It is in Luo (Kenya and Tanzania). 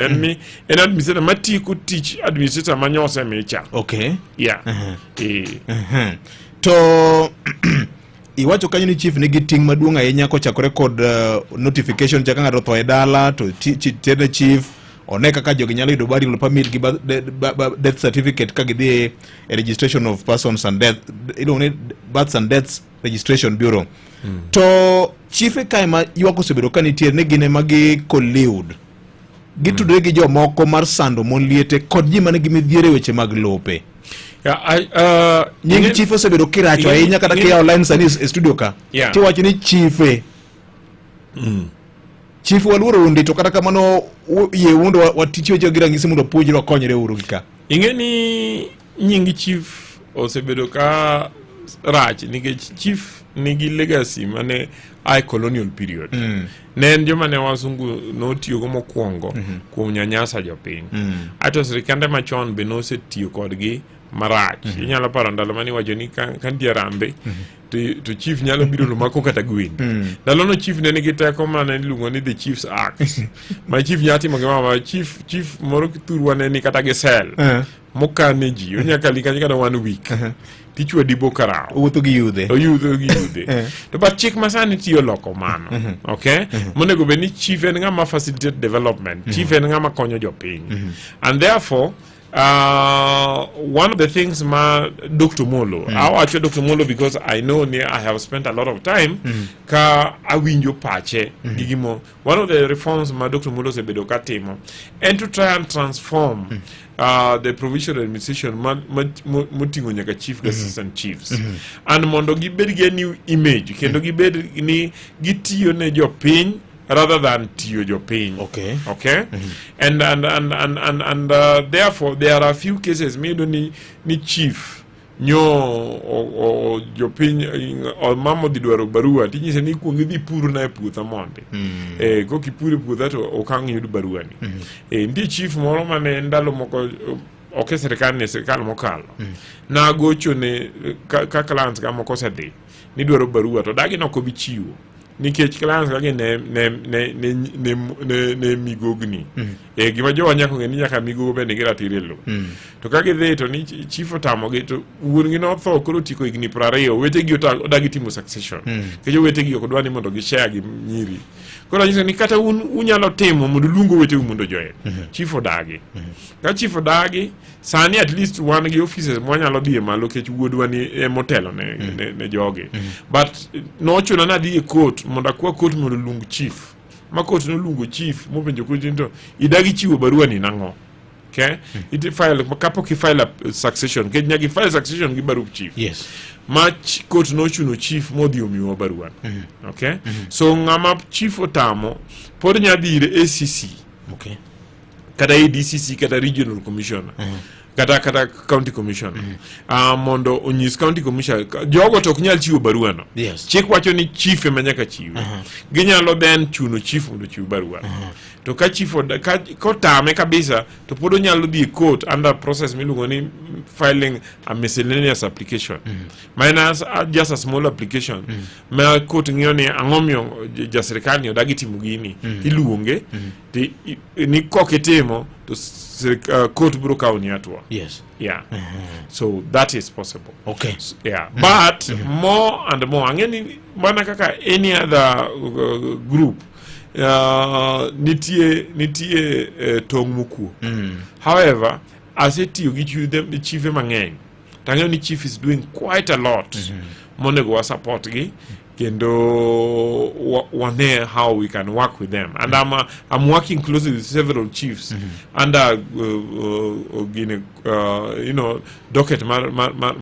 En ni en administrator matieko tich administrator manyosemicha. Yeah. To iwacho kanyo ni chief nigi ting' maduong' ahinya kochakore kod notification cha ka ng'ato otho e dala to terne chief one kaka jogi nyalo yudo burial permit gi death certificate ka gidhi e registration of persons and death, iluongo ni Births and Deaths Registration Bureau. To chiefe kae ma ywak osebedo ka nitie ni gin ema gi collude, gitudore gi jomoko mar sando mon liete kod ji manigi midhiero e weche mag lope. Yeah, Nying chief osebedo kiracho ahinya kata kiyawo line sani e studio ka tiwacho ni chiefe chief waluoro undi, to kata kamano yie mondo watichi weche gi ranyisi mondo wapuonjre, wakonyre uru gi ka. Ing'e ni nying chief osebedo ka rach nikech chief nigi legacy mane a colonial period. Ne en joma ne wasungu notiyogo mokwongo kuom nyanyasa jopiny. Ato sirikande machon be nosetiyo kodgi marach. Inyalo paro ndalo mane iwacho ni ka nitie rambe to chief nyalo biro to mako kata gwen. Ndalono chief ne nigi teko mane iluongo ni the Chiefs Act, ma chief nyalo timo gimoro amora. Chief moro thurwa ne ni kata gi cell mokane ji, onya kali kanyo kata one week tichwadi bokarao. Owuotho gi yudhe. Oyudho gi yudhe. To but chik masani tiyo loko mano. Okay, monego bed ni chief en ng'ama facilitate development, chief en ng'ama konyo jopiny, and therefore one of the things ma Dr. Molo, awacho Dr. Molo because I know ni I have spent a lot of time ka awinjo pache gi gimo. One of the reforms ma Dr. Molo osebedo ka timo en to try and transform the provincial administration moting'o nyaka chief gi assistant chiefs and mondo gibed gi a new image kendo gibed ni gitiyo ne jopiny rather than tiyo jopiny. Okay, and therefore there are a few cases miyudo ni chief nyo o jopiny o mama odhi dwaro barua, tinyise ni ikuong idhi purna e puotha mondi. Kok ipur e puotha to ok ang' yud barua ni. Nitie chief moro mane ndalo moko ok e sirikal ni, e sirikal mokalo nagocho ne ka clients ka moko osedhi ni dwaro barua to dagi nok obi chiwo nikech clients kagi ne migogni. Gima jowa nyaka ng'e ni nyaka migogo be nigi ratiro e lowo. To ka gidhi to ni chief otamogi, to wuon gi notho koro otieko higni 20, owetegi odagi timo succession nikech owetegi ok dwa ni mondo gishare gi nyiri. Koro anyiso ni kata un unyalo timo mondo uluong oweteu mondo join. Chief odagi. Ka chief odagi, sani at least wan gi offices mwanyalo dhi e malo nikech wuodwa ni emotelo ne jogi. But nochuna nadhi e court mondo akwa court mondo oluong chief, ma court noluongo chief mopenjo court ni to idagi chiwo barua ni nang'o? Okay, iti file kapok i file a succession, nikech nyaka i file succession gi barup chief. Ma court nochuno chief modhi omiwa barua. Okay, so ng'ama chief otamo pod nya dhi ir ACC kata ADCC kata regional commissioner kata county commissioner mondo onyis county commissioner. Jogo to ok nyal chiwo barua no. Chik wacho ni chief ema nyaka chiwe. Ginyalo then chuno chief mondo ochiw barua. To ka chief kotame kabisa to pod onyalo dhi e court under process miluongo ni filing a miscellaneous application, ma en just a small application ma court ng'iyo ni ang'o miyo ja sirikal ni odagi timo gini. Iluonge ni kok itimo to court biro kawo ni hatua. Yeah, so that is possible. Yeah, but more and more ang'e ni mana kaka any other group, nitie tong' mokuok. However, asetiyo gi chiefe mang'eny to ang'eyo ni chief is doing quite a lot monego wa support gi kendo wane how we can work with them, and I'm working closely with several chiefs under gine, docket mar